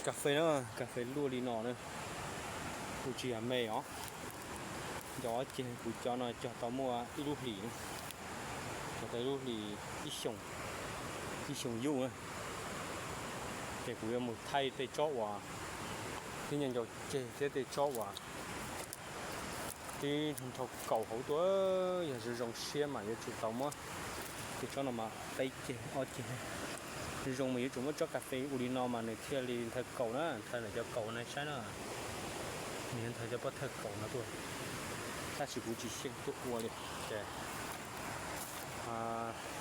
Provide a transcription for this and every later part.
Kas fes na, kas fes luaj li no na, kuv tsis yog me os. Cov ceg kuv cov no cog tau muaj ib lub hlis, cog tau ib lub hlis, ib xyoos, ib xyoos yuj na. Ces kuv yuav mus thaij tej tsob uas twb nyob ncau ceg thiab tej tsob uas twb nrhau kaus hauv tuaj, yog zoo zoo siab mas yuav tsum tau muab. Ces tsob no mas peb ceg ob ceg, zoo zoo mas yuav tsum muab tsob kas fes ua li no mas nws thiaj li nthaw kaus na, nthaw lawm cov kaus no saib na. Nws yuav nthaw cov pob thawj kaus no tuaj, tab sis kuv tsis xyeej tuaj ua li ces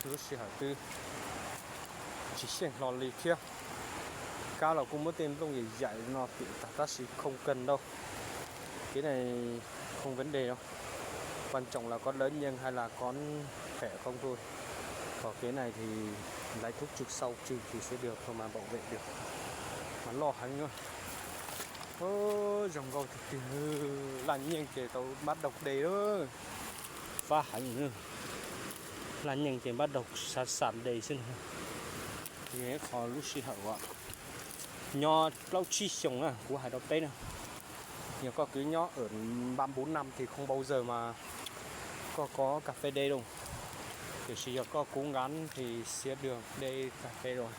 lub sij hawm twb tsis xyeej hlo li thiab. Kab los kuj muab tej nplooj yaim yaim no tim tag tab sis không cần đâu. Cái này không vấn đề đâu. Quan trọng là có đỡ nhưng hay là có khỏe không thôi. Còn cái này thì lấy thuốc trừ sâu trừ thì sẽ được thôi mà bảo vệ được. Mas loj heev na. Zoo nkauj tiag tiag. Laj nyeej ces tau bắt đầu đê lawm. Fab heev na. Laj nyeej ces bắt đầu sẵn sàng đê xwb na. Qhov lub sij hawm uas nyob plaub tsib xyoos na kuv hais rau peb na, yog koj kwv nyob ở ba bốn năm thì không bao giờ mà koj có cà phê đê đâu. Tiam sis yog koj cố gắng thì sẽ được đê cà phê rồi.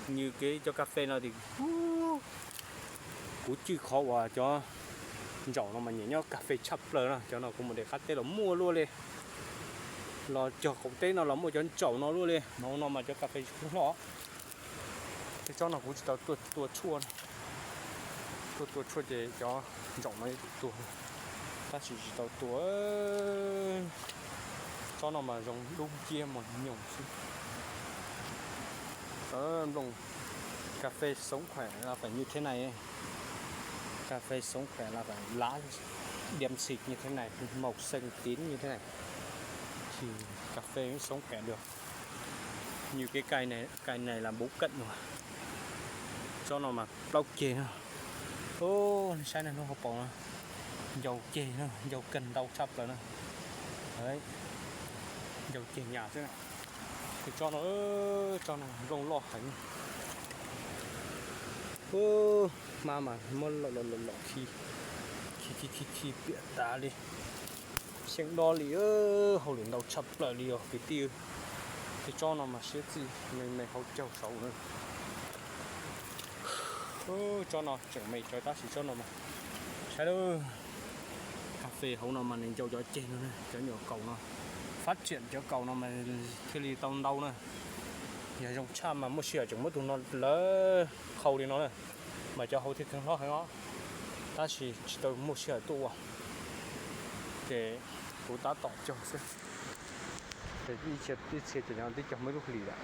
Nws kev cov kas fes no tias kuv cwj qhov uas cov ntsaum no mas nyiam nyob kas fes tshaj plaws no, cov no kuv mus de qab teb los muaj luaj li, los cog qaum teb no los muaj cov ntsaum no luaj li. Mas hauv no mas cov kas fes tsis kheev hlob. Tej tsob no kuv tsis tau tuaj tua tshuaj, tuaj tua tshuaj ces cov ntsaum no yuav tsum tuag, tab sis tsis tau tua. Tsob no mas zoo dub nciab mos nyoos xwb. Nplooj cà phê sống khỏe là phải như thế này. Cà phê sống khỏe là phải lá điềm xịt như thế này, màu xanh chín như thế này thì cà phê mới sống khỏe được. Như cái cây này, cây này là bốn cạnh rồi. Tsob no mas plaub ceg no. Saib no lub hauv paus no, ncau ceg no, ncau kawg ntau tshaj plaws na. Ncau ceg nyas xwb. Tus tsob no, tsob no nplooj loj heev. Hmab mas muab lom lom khi, khi khi khi piam tas li. Xyeej dob li, hauj lwm ntau tshaj plaws li os kwv tij. Tej tsob no mas siab txij me me hauv caug saud na. Tsob no tseem me tsawv tab sis tsob no mas saib lawm. Kas fes hauv no mas nws ncau cov ceg no, cov nyuam kaus no, fab tsiam cov kaus no mas thiaj li tau ntau na. Yog zoo tshaj mas muaj sij hawm tseem muab tus no lawv qhau li no na, mas cov hauv thiaj kheev hlob heev os. Tab sis tsis tau muaj sij hawm tuaj ua, ces kuv tab tom cog xwb. Ces ib txhia ces twb cog muaj ib lub hlis lawm.